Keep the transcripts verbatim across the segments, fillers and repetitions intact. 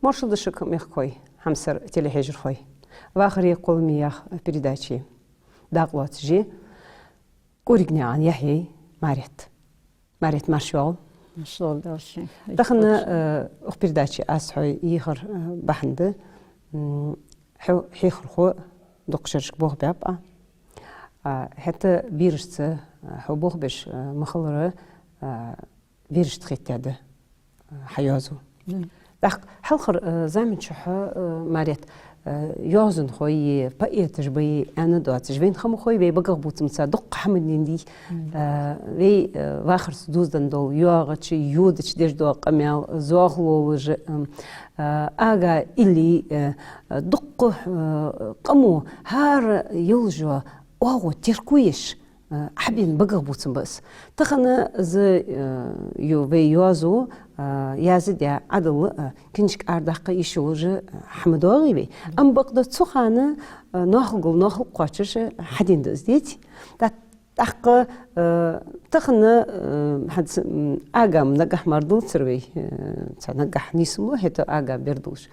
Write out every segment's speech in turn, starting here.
Маршал да шуга, мехкахой, хьамсара телехьежархой. «Вахаре кхолламе» яха передаче дакъа лоацаш я КӀуригнаькъан Яхьъяй Марет. Марет, марша воагӀалва. Маршал да шун. Тахан, э, укх передаче аз хьо йийхар, э, бахьан да, м, хьо хьехархо, дукха шерашка болх баьб Ӏа. А, хӀаьта берашца, э, хьо болх беш, э, ма хиллара, э, берашта хетадаь да, э, хьа йоазув. Мгм. ТӀаккха хьалхарча, э, заман чухь, э, Марет, э, йоазонхой, поэташ бай аьнна доацаш, вайна ха ма хой, вай багахбувцамца дукха хӀама денна дий. Мгм. Э, вай, э, вахарца дувзаденна дола йоагӀача, йодача деш дола къамаьл, зоахалолаш, э, э, ага илли, э, э, дукха, э, къамо хӀара йолча оагӀув терко еш, э, хьабена багахбувцам ба из. Тахан из, э, ю-, вай йоазув, э, яздаь Ӏадал, э, книжка арадаккха йиш йолаш, э, хӀама доагӀий вай. Ам бакъда цу хана, э, ноахалгал ноахал кхоачаш, э, хьадена да из, деций? ТӀа-, тӀаккха, э, тахан, э, хӀанз, м, ага-м нагахьа мара дуллацар вай, э, цхьа нагахьа нийсса ма лу хӀаьта ага бер долаш.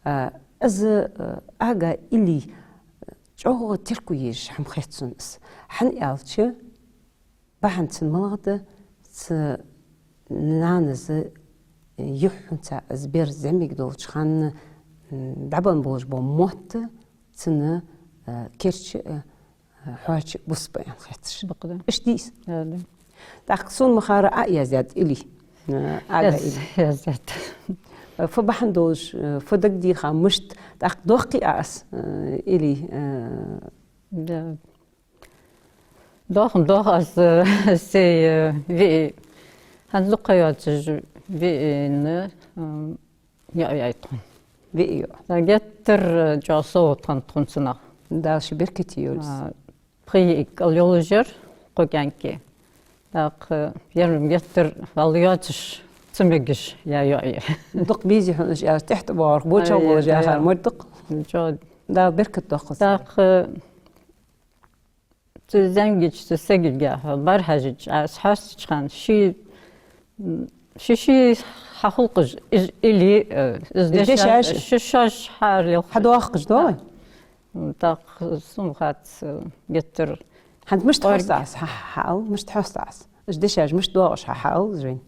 Э, из, э, ага илли, э, чӀоагӀа терко еш хӀама хет сона из. ХӀана аьлча, бахьан цун малагӀа да, цу нанас юххьанца из бер зӀамига долча хана, м, дӀабенна болаш бола мотт цун, э, керча, э, хьоачаш бус ба аьнна хеташ. Бакъда. Иштта дий из? Да, да. ТӀаккха сона ма харра Ӏа а яздаьд илли, э, ага илли. Яз-, яздаьд. Э, фу бахьан долаш, э, фу дагадеха, мишта, тӀаккха дохкий Ӏа из, э, илли, э, Да. Доах-м доах аз, э, сай, э, виӀий. ХӀанз дукха ха йоацаш виӀийна, м, йоӀ яьй тхона. ВиӀий йоӀ. Да, геттара, э, чӀоагӀа совгӀат хиннад тхона цунах. Дала ший беркате йойла из. А, пхи йиӀиг кӀал йолаш яр кхо кӀаьнк. ТӀаккха, э, ер-м геттара вӀалла йоацаш, ца мегаш яь йоӀ я. Дукха безий хьона уж, аьлча, тӀехьа тӀабоагӀарах боча болаш яхар ма дий дукха. ЧӀоагӀа. Дала беркат доаккхалба. ТӀаккха, э, цу зӀамигача, цу сагага хьо бӀарахьежача, аз хьоастача хана, ший, м, ший-ший хьахулкъаш, из илли, э, из дешаш, шоаш хьарел хьадоахаш доагӀий? М, тӀаккха сона хац, э, геттара. ХӀанз мишта хьоаст Ӏа из, хьа-, хьаала, мишта хьоаст Ӏа из? Уж дешаш мишта доагӀаш хьа-, хьаала, жен?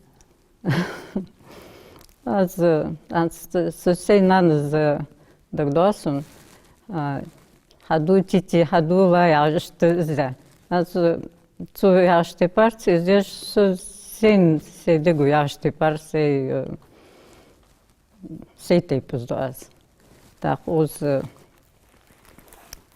Аз, э, аз ц-, ц-, сай нанас, э, дагадоагӀа сона, а, хьаду, тити, хьадула яхаш иштта из. Аз, э, цо яхача тайпара, цо из еш, со сай, сай дега яхача тайпара, сай, э, сай тайпа из ду аз. ТӀаккха укхаза, э,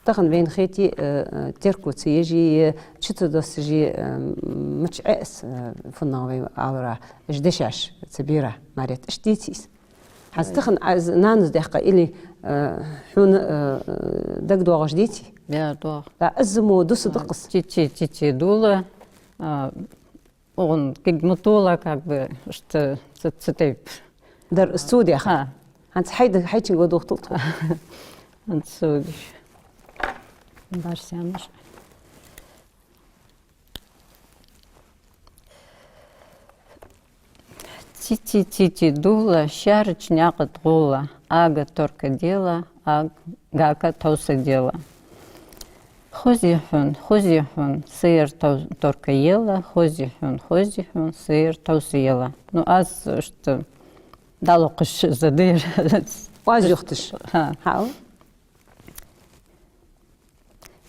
тахан вайна хете, э, э, терко ца еш, э, чу ца доссаш, э, мича Ӏе аз, э, фуннагӀа вай алара, уж дешаш ца бера, Марет, иштта деций из? ХӀанз тахан аз нанас даьккха илли, э, хьона, э, э, дагадоагӀаш деций? Да, доагӀа. Да, из мо дусаргда-кх из. Тити, тити дула, а, Укхун кулг ма тола, как бы, иштта ц-, цу тайпара дар из цо даьхар. ХӀа. ХӀанз хьай да-, хьайчунга дохтал тхо. ХӀанз цо деш. Барсамаш. Тити, тити дула, шаьрача наькъа тӀа гӀолла, ага торка дела, аг-, гака товса дела. Хозий хьона, хозий хьона, сайра тов-, торка ела, хозий хьона, хозий хьона, сайра товса ела. Ну, аз иштта дӀалокхаш из да ер. Оаз йохташ. ХӀа. Хьаала.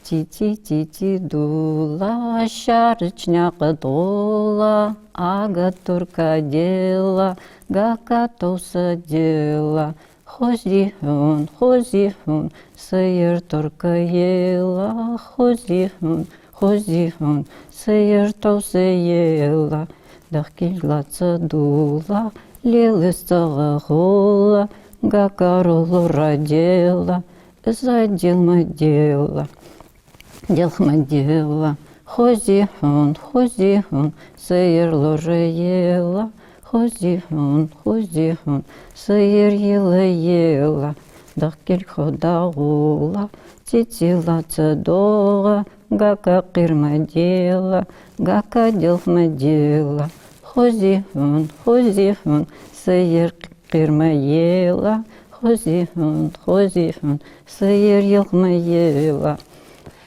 Тити, тити дула, шаьрача наькъа тӀа гӀолла, ага торка дела, гака товса дела. Хозий хьона, хозий хьона, сайра торка ела, хозий хьона, хозий хьона, сайра товса ела. Дахкилг лаца дула, лелас цагӀа гӀолла, гака ролура дела, из а делха ма дела. Делха ма дела, хозий хьона, хозий хьона, сайра лораела. Хозий хьона, хозий хьона, сайра ела, ела. Дахкилг хьо дагӀола, тити лаца доагӀа, гака кхера ма дела, гака делха ма дела. Хозий хьона, хозий хьона, сайра кхер ма елахь, хоза я хьона, хоза я хьона, са ер ялх ма елахь.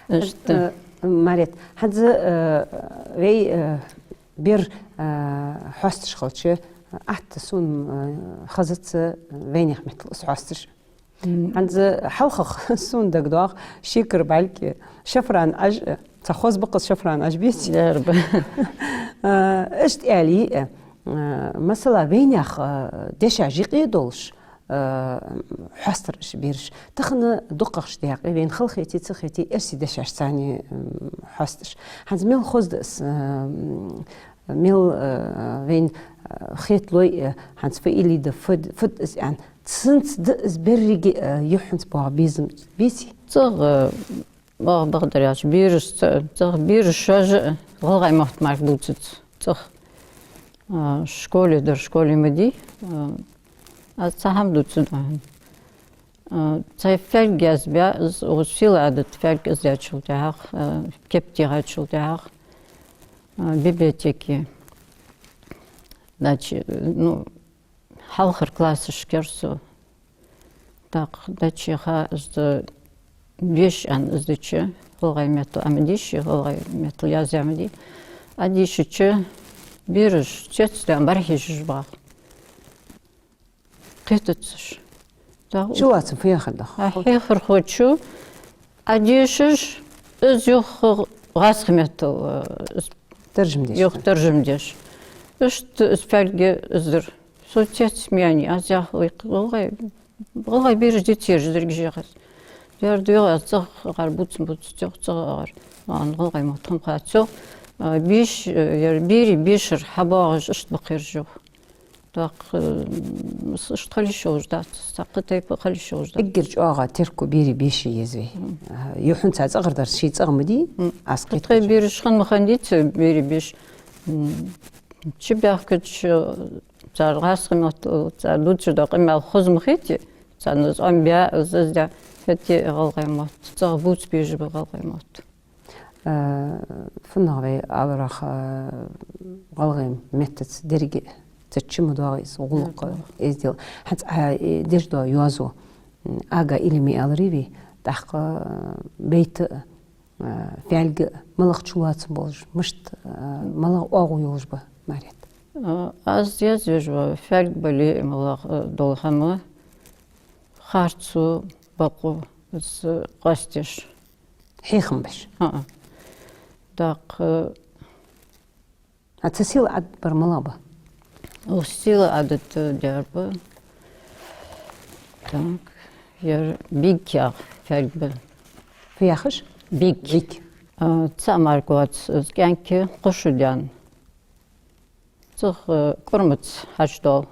Иштта. Э, Марет, хӀанз, э, вай, э, бер, э, хьоасташ хилча, атта сона, э, хезац вайнаьха меттала из хьоасташ. ХӀанз хьалхагӀа сона дагадоагӀа, шекара бӀарг, шафран Ӏаж, цхьа хоза ба-кх из шафран Ӏаж, беций? Дарба. А, иштта аьле, а, масала, вайнаьха, а, дешаш юкъе долаш, а, хьоастар уж бераш. Тахан дукхагӀча даькъе вайна хала хете, ца хете, эрсий дешашца, м, хьоасташ. ХӀанз мел хоза да из, а, м, мел, а, вайна, а, хеталой, а, хӀанз фу илли да, фу д-, фу да из аьнна. Цунца да из беррига, а, юххьанца боагӀа безам, беций? ЦӀагӀа, а, бакъдар аьлча, бераш ца-, цӀагӀа бераш шоаш а гӀалгӀай мотт мара дувцац цӀагӀа. А, школе дар школе ма дий, а, аз цхьа хӀама дувцаргда хьона. А, цхьа фаьлг язбаь, из укх села Ӏадат фаьлг из яьчул тӀехьагӀа, а, кеп тӀа яьчул тӀехьагӀа, а, библиотеке. Значит, ну, хьалхарча классашка яр со. ТӀаккха дӀачуяха, из деша аьнна из дича, гӀалгӀай меттала Ӏа ма дийша, гӀалгӀай меттала язъяь ма дий. Ӏа дийшача, бераш цецдаьнна бӀарахьежаш ба-кх. Кхетац уж. ТӀаккха чулоацам фу яхар да-кх? А хьехархочо Ӏа дешаш, из юха гӀазкхий меттала, э, из таржам деш. Юха таржам деш. Иштта из фаьлг из дар. Со цецъяьннай, аз яхар, вай гӀалгӀай, гӀалгӀай бераш дицъераш дерг жехас. Яр дуьйгӀа аз цӀагӀа агӀар бувцам, бувцам цӀагӀа, цӀагӀа агӀар. Ан гӀалгӀай мотт хӀама хацо, а, беш, э, яр берий бешара хьабоагӀаш иштта ба-кх ераш юха. ТӀаккха, м, с-, иштта хила йиш йолаш дац, цхьаккха тайпара хила йиш йолаш дац. Эггара чӀоагӀа терко берий беший еза вай. Мгм. А, юххьанца цӀагӀара дар ший цӀагӀа ма дий, мгм, аз кхетача. Тхай бераш хинна ма хиннадий, цу берий беш. М, чубаьхкача, цар гӀазкхий мотт, цар дувцаш дола къамаьл хоза ма хете, царна из Ӏомабаь, из, из даь, хӀаьта а гӀалгӀай мотт. ЦӀагӀа бувца безаш ба гӀалгӀай мотт. Э, фуннагӀа вай аларах, э, гӀалгӀай меттаца деррига цхьа чу ма доагӀа из гӀулакх, ма доагӀа, эздел. ХӀанз Ӏа, э, деш дола йоазув, м, ага илли ма аларий вай, тӀаккха, э, байта, э, фаьлг, малагӀа чулоацам болаш, мишта, э, малагӀа оагӀув йолаш ба, Марет? Э, аз язъеш йола фаьлг бале а, малагӀа, э, дола хӀама, харцо, бокъо, из къоастадеш. Хьехам беш. ХӀаа. ТӀаккха, а, цу села Ӏадат бар малагӀа ба? Укх села Ӏадат, э, дарба. Так, яр биг яха фаьлг ба. Фу яхаш? Биг. Биг. А, цаӀ мара вац из кӀаьнк кхо шу даьнна. ЦӀагӀа, э, кӀормаца хьачудоал.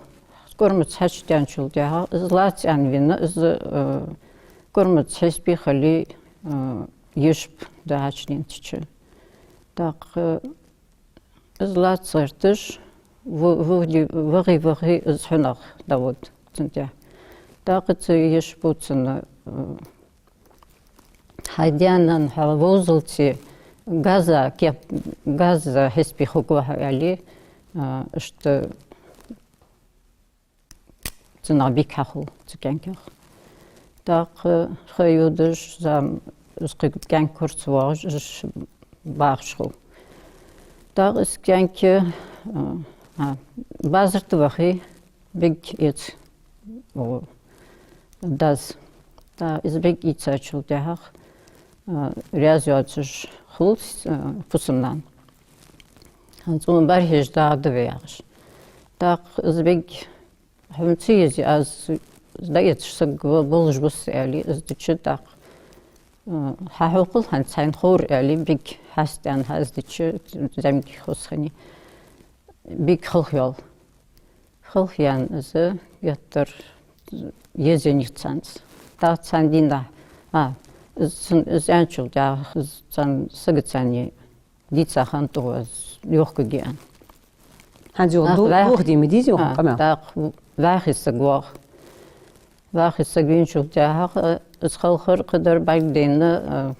КӀормаца хьачудаьнначул тӀехьагӀа из лаца аьнна вена, из, э, кӀормаца хьесапе хиле, э, ешаб да хьачуденнача. ТӀаккха, э, из лаца гӀерташ, во-, вохи-, вохи-вохи из хьунагӀа дӀавода цунна тӀа. ТӀаккха цу ешабо цунна, э, хьай даьна хьо вовзалца газа кеп-, газа хьесапе хургва хьо, аьле, а, иштта цунах биг хьахул цу кӀаьнках. ТӀаккха ха йодаш, зама из кхы кӀаьнк кура ца воагӀаш, уж бахаш хул. ТӀаккха из кӀаьнк, а, а, базар тӀа вахе, биг эца, о, дас. ТӀаккха из биг ийцачул тӀехьагӀа, а, раьза йоацаш хул, а, фусам-нана. ХӀанз цунна бӀарахьежа дагӀаргда вай, яхаш. ТӀаккха из биг, хьона ца езий, аз дӀаэцаш саг ва-, волаш ва со, аьле, из дича, тӀаккха, а, хьахьокхал хӀанз хьайна ховра, аьле, биг хьаста аьнна хьа из дича, зӀамига хоза хиннай. Биг халхайоал. Халхаяьнна из геттара езаеннай цунца. ТӀаккха цхьан дийнахьа, а, из цун-, из аьнначул тӀехьагӀа, из цхьан сагаца аьннай, дийца хиннад тхо, из йохкаргья аьнна. ХӀанз юха ду-, ваьх-, дохаде ма дезий юха, а, къамаьл? ТӀаккха ваьхий саг воагӀа. Ваьхий саг веначул тӀехьагӀа, из халхар кхыдар бӀаргадайна, а,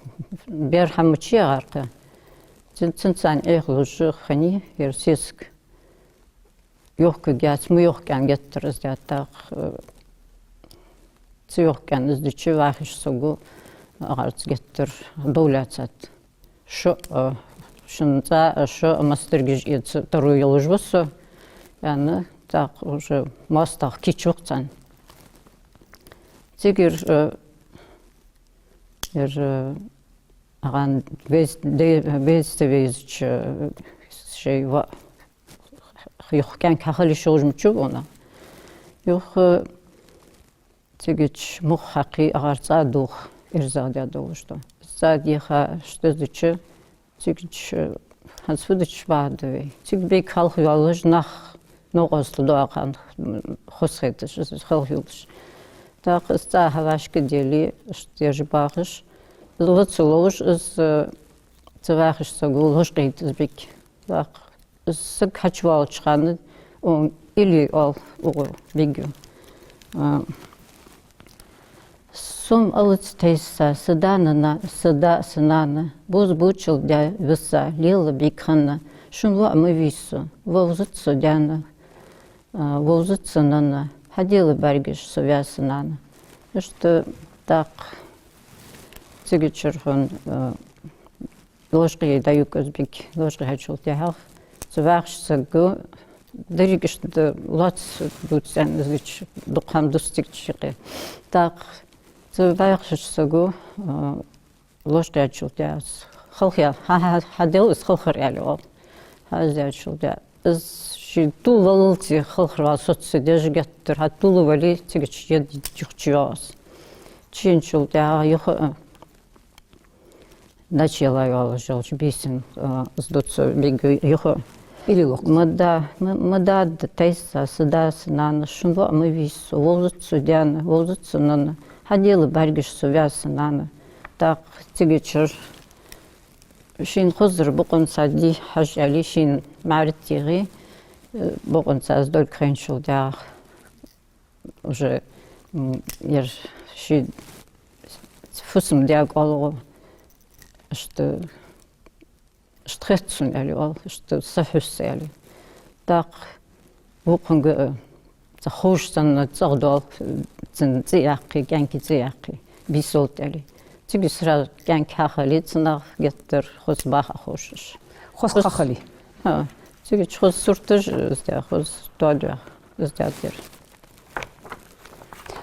бер хӀама чуяхар-кх. Цун-, цунца цхьана Ӏехалуш хиннай ер сесаг. йохкаргьяц, ма йохкаенна геттара из даьд тӀаккха, э, ца йохкаенна из дича вахаш саго, агӀарца геттара дов лаьцад. Шо, э, шун цӀа, э, шо, э, мастаргаш эца таро йолаш ва со, аьнна, тӀаккха уже моастагӀа кийчваьккхад царна. Цигара, э, ер, э, агӀан вез-, де-, веза ца везача, э, шоай ва-, юха кӀаьнк хьахила йиш йолаш ма ва вайна. Юха, э, цигача мух хьакхий, агӀар цӀа дувха ирзагӀдаь долаш да. ЦӀа дийха, иштта дича, цигача, э, хӀанз фу дича бахьа да вай. Цига бега хьалха йоалаш нах, новкъостал да акхарна, м, хоза хеташ, из хьалха йолаш. ТӀаккха из цӀа хьавӀашкадаьле, иштта деш бахаш, из ла ца ловш, из, э, цу вахача саго лочкъаяйт из бега. ТӀаккха из саг хьачуваьлча хана, он Илли оал укх бега. А, сом алаца тайса са да-на-, са да, са нана, бозбуунчал даь виса, лела бега хинна, шун воӀ ма вий со, вовзац со даьна, а, вовзац со нанна, хьаделла бӀаргаш со ваь, са нана. Иштта тӀаккха цигачара хьона, а, лочкъаяй дӀаюг из бега, лочкъаяьчул тӀехьагӀа цу вахача саго деррига иштта лоаца дувц аьнна, из гича дукха хӀама дувц цигача юкъе. ТӀаккха цу вахача саго, а, лочкъаяьчул тӀехьагӀа халхаяь, хьа-, хьа-, хьадел из халхар, аьле оал. Хьаяздаьчул тӀехьагӀа из ший тувла валлалца халхар вала соцаца деш геттара, хьатувла вале, цигача ед юхачу йоагӀа из. Чуеначул тӀехьагӀа юха, а, Дачела йоалаш йолча бийсан, а, из дувц бега юха. Илли лохк. Ма да, ма, ма да, да, тайса са да, са нана, шун воӀ ма вий со, вовзац со даьна, вовзац со нанна, хьаделла бӀаргаш со ваь, са нана. ТӀаккха цигачара шийна хозара бокъонца де хьажа аьле, шийна мӀараш тӀехьа, э, бокъонца из долга хайначул тӀехьагӀа уже, м, ер ший фусам-даьга оал, иштта, иштта хет сона, аьле оал, иштта са хьу са, аьле. ТӀаккха вокхунга, э, цхьа ховш санна цӀагӀа доал, цун цӀи яьккхе, кӀаьнка цӀи яьккхе, бийса волт, аьле. Цига сразу кӀаьнк хьахиле, цунах геттара хоза баха ховш. Хоза хьахиле. ХӀа, цигача хоза сурташ из даь, хоза тоаде из даьд ер.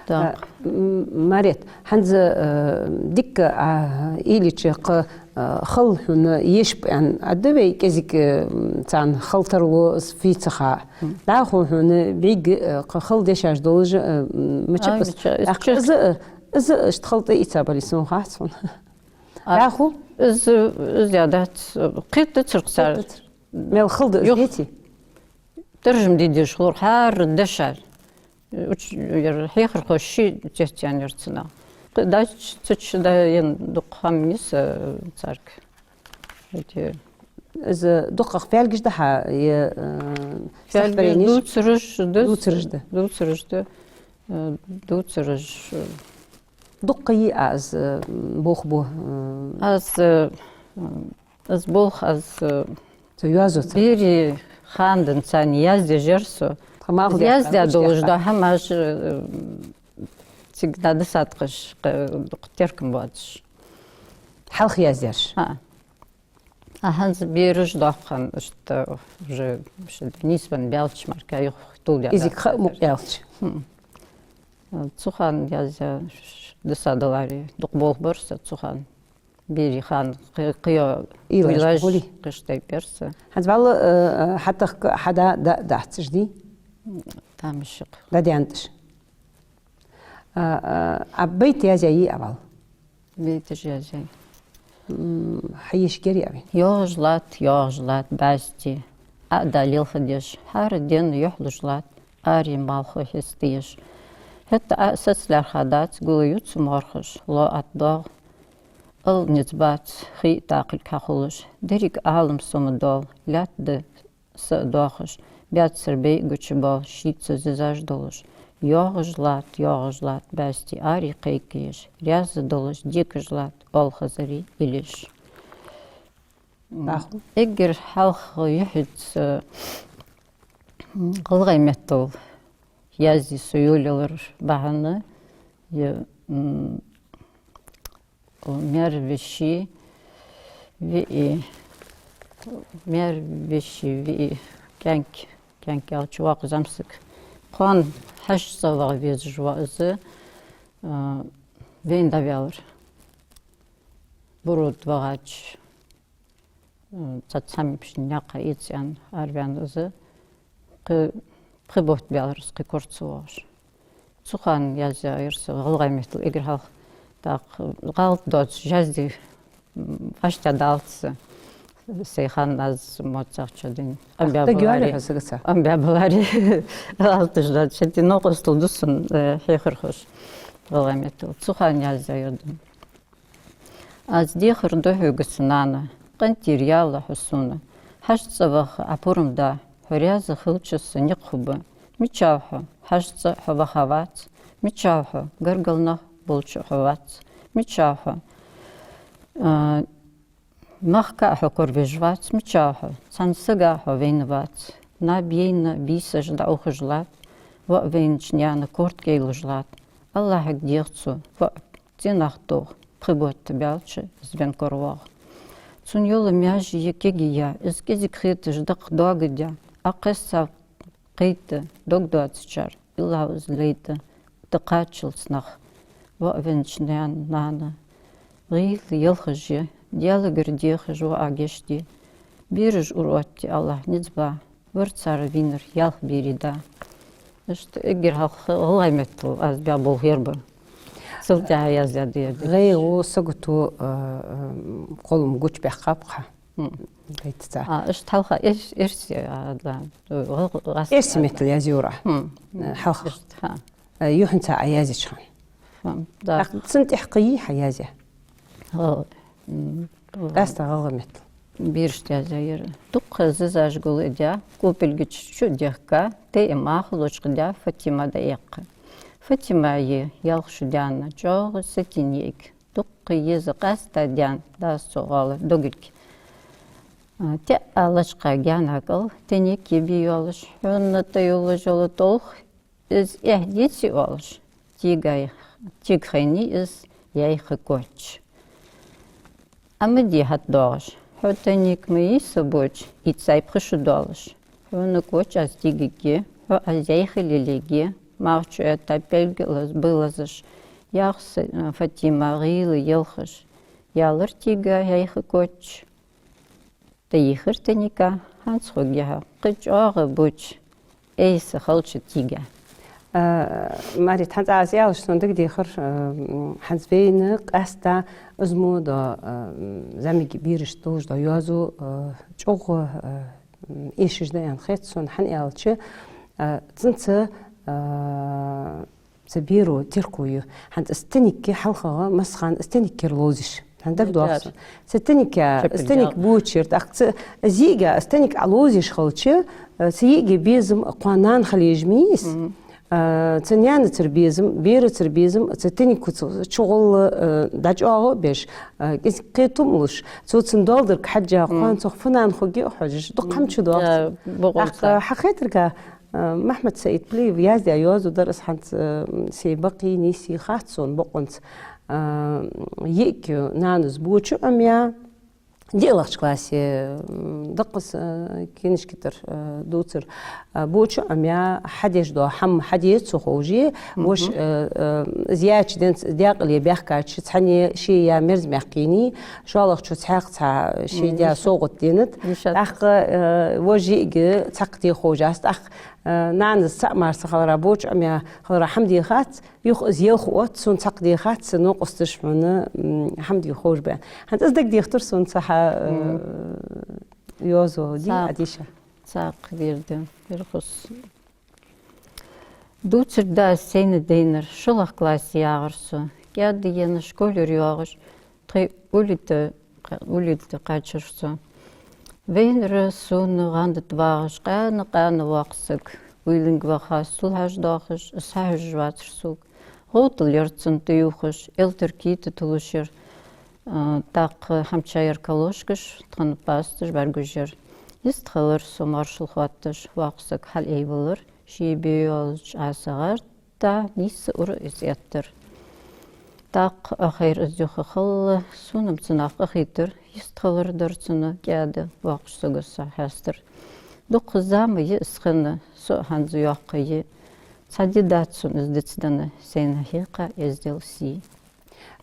Так. А, м, Марет, хӀанз, э, дика, а, Илли чу кхы, э, хала хьона еш ба аьнна, а да вай кӀезига, э, м, царна хала тарлу из фу ца хаа. М. ДӀахо хьона бӀарга, э, кхы хала дешаш долаш, э, м, мичаб из? Ай, мича, из тӀаккха чу- из, э, из иштта хала тӀаийца бале сона хац хьона. А, дӀахо? Из, из ядац, кхетац цар. Кхетац. Мел хала да из, юх, деций? Таржам де дезаш хилар хӀара дешаш. Уч-, ер хьехархоша ший цецъян яр цунах. Кхы дац, цу чу да ен дукха хӀама нийса, э, царга. Эти из дукхагӀа фаьлгаш да хьа, е, э, фаьлгаш, стихотворенеш? Дувцараш да. Дувцараш да. Дувцараш да. Э, дувцараш, э. Дукха йий Ӏа из, э, болх бу, э? Аз, э, Из болх аз, э, цу йоазув цу берий хана денз царна яздеш яр со. Тха малх дехка, яздаь долаш да хӀамаш, э, цига дӀадисад-кх уж, кхы дукха теркам боацаш. Хьалха яздаьраш? ХӀаа. А хӀанз бераш доаккхаш, иштта уже, уже нийсбенна баьлча мара юха тувладаь. Из-м кхы а мукъа яьлча. ХӀм. Цу хана яздаь дисадаларе, дукха болх бир са цу хана. Берий хана кхы-, кхыйола уйлаш, уйлаш хулий? Кхы тайпара са. ХӀанз валла, э, хьатӀахьа хьада да-, дац уж, дий? Тамашийна. ДӀадаьннад уж. А, а, а байт язъяьй Ӏа валла? Байташ язъяьй. М, хьаешаргьярий Ӏа вайна? ЙоагӀаш латт, йоагӀаш латт бӀаьсти, Ӏа а да лелхадеш, хӀара ден юхьлуш латт, ари малхо хьестаеш. ХӀаьта Ӏа саца лаьрхӀа дац, гулъю цу моархӀаш, лоӀат доагӀа, ала низ бац, хий а такхилг хьахулаш. Деррига Ӏалам со ма доал, лаьтта да са а доахаш, баьццара бӀарг гучабоал, шийца зизаш долаш. ЙоагӀаш латт, йоагӀаш латт бӀаьсти, ари кхайкаеш, раьза долаш декаш латт оалхазарий, Илеш. ДӀахо? Эггара хьалха юхьица, ГӀалгӀай меттала язъе со йолаялар бахьан я, м, маьр-веший виӀий, маьр-веший виӀий, кӀаьнк, кӀаьнк аьлча воккха зӀамсаг. Кхоана хьажцӀа ваха везаш ва из, а, вайна дӀаваьлар. Буро тӀа вагӀача, м, цхьа цхьампашна никъ ийца аьнна, араваьнна из, кхы, пхи бутт баьлар из кхы кура ца воагӀаш. Цу хана язъяьяр са гӀалгӀай меттала эггара хьалха. ТӀаккха гӀалат доацаш язде, м, вӀаштӀехьадалац са. Сай ханна аз моцагӀча дин. Ах, Ам баь даг йоаллий баларе. Хьо сагаца? Ам баь баларе. ГӀалаташ доацаш, хӀаьта новкъостал да сона, э, хьехархоша гӀалгӀай меттала. Цу хана язъяьяр да. Аз дехар ду хьога, са нана, къинтӀера ялла хьо сона. ХьажцӀа ваха Ӏа пурам да, хьо раьза хилча са никъ хургба. Мичав хьо, хьажцӀа хьо ваха вац? Мичав хьо, гаргара нах болча хьо вац? Мичав хьо, а, махка а хьо коравеш вац? Мичав хьо, цхьан сага хьо вайна вац? Наб яйна бийсаш дӀаухаш латт, воӀ вайнача наьна корта кӀайлуш латт. АллахӀага дех цо, воӀ цӀенах тох, пхи бутт баьлча из вайна коравоагӀа. Цун йола маьже я, кегий я, из кӀезига хеташ дакъа доагадаь, а кхессав кхийтта, дог доацачар, иллав из лайта, тӀакхаччалца нах. ВоӀ веннача наьна, нана гӀийла ялхаш я, Даьлагара дехаш воӀа гешт де. Бераш ура оттаде АллахӀа низ ба, вар цар вийнар ялх берий да. Иштта эггара хьалха гӀалгӀай меттала аз баь болх ер ба. Цул тӀехьа язъяь да ер. ГӀайгӀа, сагото, а, а, кхоллам гучабаьккхаб-кх хьа. М. Гайта ца. А, иштта хьалха эрс-, эрсий, а, да. ГӀал-, гӀас-, Эрсий меттала язъяьяр Ӏа? М. Э, хьалха. Иштта, хӀа. Э, юххьанца Ӏа язъяьча хана. Фам, да. ТӀаккха цунна тӀехьа кхы йий хьа язъяь? Гӏал-, м, Къаьстта гӀалгӀай меттала. Берашта язъяьяр. Дукха зизаш гулдаь, купелгача чу дехка, тӀа а маха лочкъадаь, Фатима дӀаэккха. Фатимайи ялх шу даьнна чӀоагӀа сатийна йиӀиг. Дукха еза къаьстта даьнна, дас цо гӀолла догилг. А, тӀа а лачкъа гаьна кӀал, тайник ебе йолаш, хьона тӀаюллаш йола тӀолх, из эхь деций оалаш, тигай-, тига хайнай из яьха коч. Амма ди хьатӀадоагӀаш, хьо тайник ма йий со боча, ийцай пхи шу доалаш. Хьона коч аз тигиге, хьо аз яьха лелиге, мах чу этта пӀелг лаз-, балазаш, яхаш, а, Фатима гӀийла ялхаш. Ялар тига яьха коч. ТӀайийхар тайника, хӀанз хургья хьо, кхы чӀоагӀа боча, айса халча тига. А, Марит, хӀанз аз аьлча сона дагадехар, а, м, хӀанз вайна къаьстта из мо да, а, м, зӀамига берашта долаш да йоазув, а, чӀоагӀа, а, м, эшаш да аьнна хет сона, хӀана аьлча, а, цунца, а, цу беро терко я. ХӀанз из тайник хьалхагӀа массахана из тайникера ловзаш. ХӀанз дагадоагӀа сона. Цу тайника, из тайник бочара, тӀаккха цу, из йиӀига из тайник Ӏа ловзаш хилча, цу йиӀига безам кхоана нана хила езаш ма йий из. Мгм. А, цу наьнацара безам, берацара безам, цу тайникаца чугӀолла, а, дӀачӀоагӀа а беш, а, кӀезига кхетам а луш, цо цунна доаладарга хьежжа, кхоана цох фу нана хургья а хьожаш, дукха хӀама чудоагӀа. Да, бокъонца. ТӀаккха хьахетарга, Э, Махьмад-Саид Плиев яздаь йоазув дар из, хӀанз, э, сай бакъий, нийсий хац сона бокъонца. Э, йиӀиг нанас боча Ӏомаяь, диълагӀча классе, м, даккхас, э, книжка тӀара, э, дувцар, э, боча Ӏомаяь, хьадеш дола хӀама хьаде ца ховш, воша, э, э, из яьча денз даькъале баьхкача цхьанне ше яь мерза маькх енай, шоллагӀчо цхьаькха цхьа ше даь совгӀат денад. ТӀаккха, э, вож йиӀиг цхьаккха де ховш яц, тӀаккха Э, нанас цаӀ мара ца хилара, боча Ӏомаяь хилара хӀама де хац, юха из елха отт, сона цхьаккха де хац, са новкъосташа хьона, м, хӀама де ховш ба. ХӀанз из дагадехар сона цу хьа, э, йоазув дий, Ӏа дийша? ЦаӀ-кх, цаӀ-кх вирда, вирхус. Дувцар да аз сайна дайнар, шоллагӀа классе ягӀар со. КӀаьда енна школера йоагӀаш, тхоай улита, улита кхаьчар со. Вайнара сона гӀанда тӀа вагӀаш къаьна-къаьна воккха саг. Уйланга ваха стул хьажа доахаш, из хьахьожаш вацар сога. ГӀовтал яр цунна тӀаювхаш, элтара кийта туллаш яр, а, тӀаккха хӀама чаяр калошкаш, тха пасташ бӀаргагуш яр. Йистхилар со маршал хатташ, воккха саг хьалъайбалар, ший бе йолча Ӏаса гӀертта, нийсса ура из эттар. ТӀаккха ахайр из юха хилла, сона-м цунах къахетар, йистхилар дар цунна кӀаьда, воккхача саго са хьестар. Дукха зама я из хинна, со а хӀанз йоккха я. Цхьа ди дац сона из дицденна, сайна хьекха эздел сий.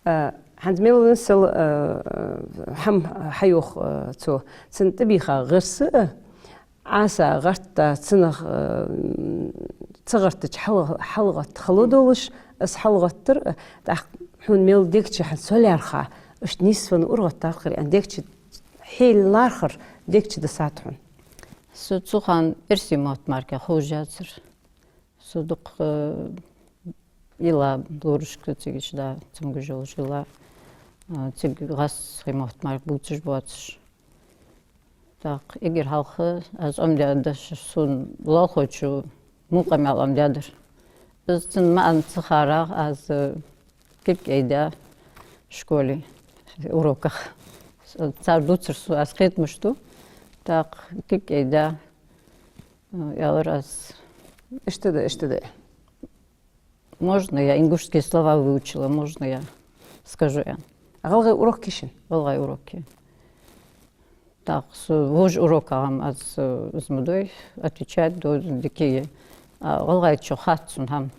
А, хӀанз мел висал, а, хӀама хьайоах, а, цо. Цун тӀабийха гӀирс а, Ӏаса гӀертта, цунах, а, ца гӀертача хьал-, хьалгӀатта хало долаш, из хьалгӀаттар, а, тӀаккха хьона мел дег чу хьа со лаьрхӀа, иштта нийсвенна урагӀатта гӀертар, аьнна, дег чу хье лаьрхӀар, дег чу дисад хьона. Со цу хана эрсий мотт мара ховш яцар. Со дукха, э, илла лорашка цига чу да, цамогаш йолаш илла, э, цига гӀазкхий мотт мара бувцаш боацаш. ТӀаккха эггара хьалха аз Ӏомадаьдаш сона лоалахочо мукъа мел Ӏомадаьдар. Из цун маӀан ца харах аз, э, кулг айдаьд школе уроках. Цар дувцар сона, аз кхетамаш ду. ТӀаккха кулг айдаьд, э, аьлар аз. Иштта да, иштта да. Можно я ингушские слова выучила, можно я скажу, я. ГӀалгӀай урок я шун? ГӀалгӀай урок я. ТӀаккха со вож урокагӀа-м аз, э, из ма дой, отвечать ду дикагӀа. А гӀалгӀайчо хац сона хӀама.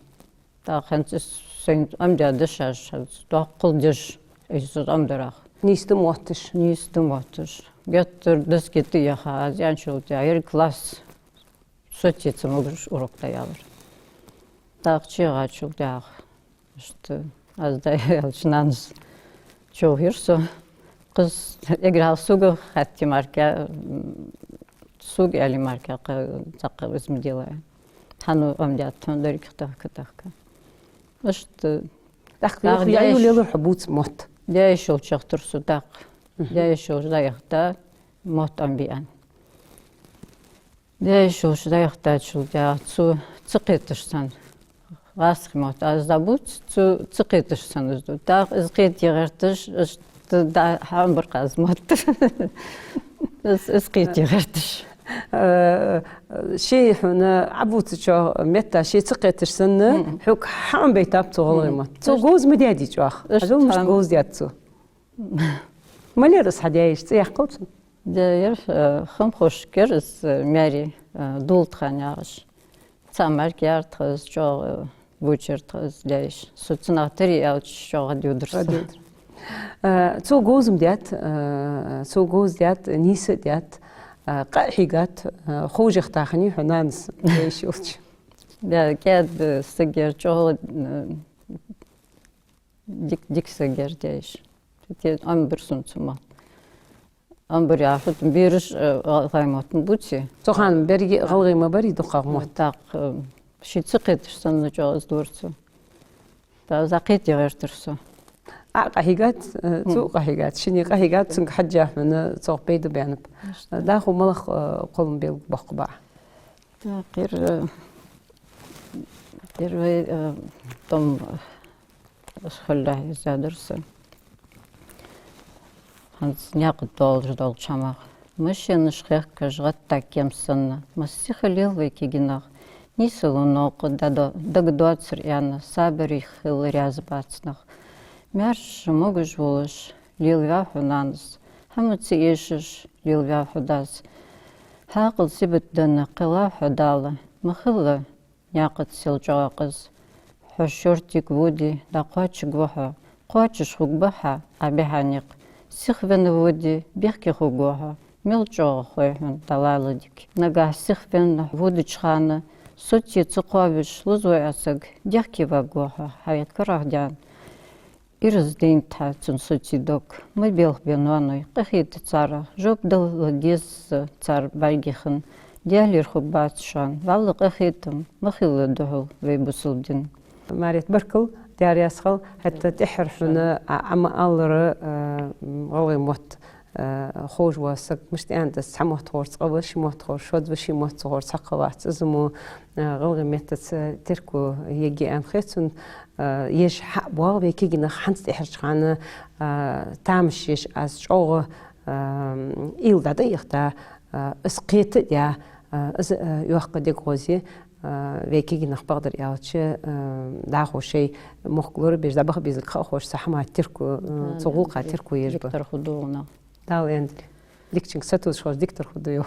ТӀаккха хӀанз из сайна Ӏомадаьдаш аз, хӀанз доккхал деш, из Ӏомадарах. Нийса да мотташ? Нийса да мотташ. Геттара доске тӀа яха, аз яьнначул тӀехьагӀа, ер класс, соцаца могаш урок да, аьлар. ТӀаккха чуяхачул тӀехьагӀа, иштта, аз дӀааьлча, нанас чуйохаяьр со. Кхы эггара хьалха сога хаттар мара, м, сога аьлар мара, кхы цхьаккха из ма делай. Хьан Ӏомадаьд хьона деррига тахка-тахка. Иштта. ТӀаккха юха яьй лелар хьо бувца мотт? Даьша йолча яхийтар со тӀаккха. Мгм. Даьша йолча дӀаяхийта, мотт Ӏомабе аьнна. Даьша йолча дӀаяхийтачул тӀехьагӀа цо ца кхеташ санна, гӀазкхий мотт аз дӀабувц, цо ца кхеташ санна из ду. ТӀаккха из кхете гӀерташ, иштта дӀа-, хьаӀомабир-кх аз мотт. Из, из кхете гӀерташ. Э, ше хьона Ӏобувцача метта ше ца кхеташ санна, мгм, хьога хьаӀомабайтаб цо гӀалгӀай мотт. Мгм. Цо говза ма даьдий чӀоагӀа. Иштта. Хьажал, мишта говзадаьд цо. Малера из хьа даь-йиша, цӀи яьккхал цун? Даь-йиша, э, Хамхошка яр из, э, маьре, э, Дулатхан яхаш. Цхьа мара яр тха из, чӀоагӀа, э, бувцар тха из даь-йиша. Со цунах тари аьлча чӀоагӀа дӀадодар со. ДӀадодар. Э, цо говза-м даьд, э, цо говза даьд, нийса а даьд, э, къа а хьийгад, э, ховш яхийта хиннай хьо нанас, даь-йиша йолча? Да, кӀаьда саг яр, чӀоагӀа, э, дик-, дика саг яр даь-йиша. Те Ӏомабир сона цо мотт. Ӏомабир яхар, бераш, э, гӀалгӀай мотт ма бувций. Цу хана беррига гӀалгӀай ма барий дукхагӀа мотт. ТӀаккха, э, ше ца кхеташ санна чӀоагӀа из дора цо. ТӀаккха из кхете гӀертар со. Ӏа къахьийгад, э, цо къахьийгад, шинне къахьийгад, цунга хьежжа хьона цох пайда баьннаб. Иштта. ДӀахо малагӀа, э, кхоллама белгалбоаккхаргба Ӏа? ТӀаккха ер, э, первый, э, том, э, хьалха из дар са. ХӀанз наькъа тӀа долаш долча хӀамах. Машенаш хехкаш гӀатта кема санна, масса хилел вай кегий нах. Нийсалу новкъа дада-, дагадоацар аьнна, сабаре хила раьза бац нах. Маьрша могаш волаш лелаваьв хьо нанас, хӀама ца эшаш лелаваьв хьо дас. Хьаькъал сибат денна кхеллав хьо Дала, ма хила наькъаца сел чӀоагӀа къаза. Хьо шортига воде, дӀакхоачаргва хьо, кхоачаш хургба хьа Ӏа бихьа никъ. Сихвенна воде, бехке хургва хьо, мел чӀоагӀа хой хьона дӀалала дика. Нагахь сихвенна водача хана, соцаца кхоаваш лозавой Ӏа саг, дехке варгва хьо хьай карагӀдаьнна. Ираз дайнад хьа цун соций дог, ма белхбе, ноаной, къахета царех, жоп дала деза цар бӀаргех. Даьлера хургбац шоана вӀалла къахетам, ма хилла духьал вай бусалба дин. Марет, баркал, Даьла раьза хилва, хӀаьта тӀеххьара хьона Ӏа, Ӏа ма аллара, э, гӀалгӀай мотт, э, ховш вола саг, мишта аьннад, цхьа мотт ховрца къа ва, ши мотт ховрца шод ва, ши мотт ца ховрца хьакха вац. Из мо, э, гӀалгӀай меттаца терко ергья аьнна хет сона, э, еш хьа а боагӀа вай кегий нах хӀанз тӀеххьарча хана, э, тамаш еш аз чӀоагӀа, э, уйла дӀадайхад, А, из кхетаде, а, из, а, йоккха дегӀ гӀозе, а, вай кагий нах, бакъдар аьлча, а, дӀахо шоай мохк лорабеш, дӀабаха беза хьахош, цу хӀаман терко, а, цу гӀулакха терко еш ба. Диктор хургда вай. Дала аьннадале. Дикачунга сатувсаш хилча диктор хургда вай.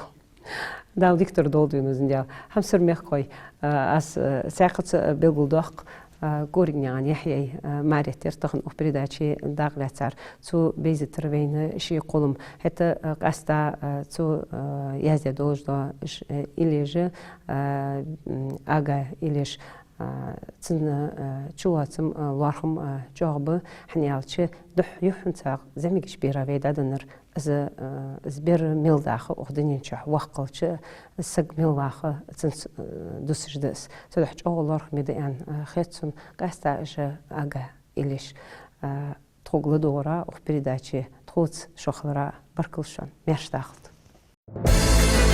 Дала диктор долда вайна, узандел. Хьамсара мехкахой, а, аз, а, цхьаькхаза белгалдоаккх, а, Коригнаькъан Яхьъяй, а, мареттера тахан укх передаче дакъа лаьцар. Цо бейзийтар вайна ший кхоллам. ХӀаьта, а, къаьстта, а, цо, а, яздаь долаш дола ш-, э, иллеш, а, м, ага иллеш, а, цун, а, чулоацам, а, лоархӀам, а, чӀоагӀа ба, хӀана аьлча духхьал юххьанца зӀамигача бера вай дӀаденнар, из, а, из бер мел даха укх дунен чу воккха хилча, из саг мел ваха цунца, а, дусаш да из. Цудухьа чӀоагӀа лоархӀаме да аьнна, а, хет сона, къаьстта уж ага иллеш, а, тхога ладувгӀара укх передаче, тхоца шо хилара. Баркал шоана, маьрша дахалда.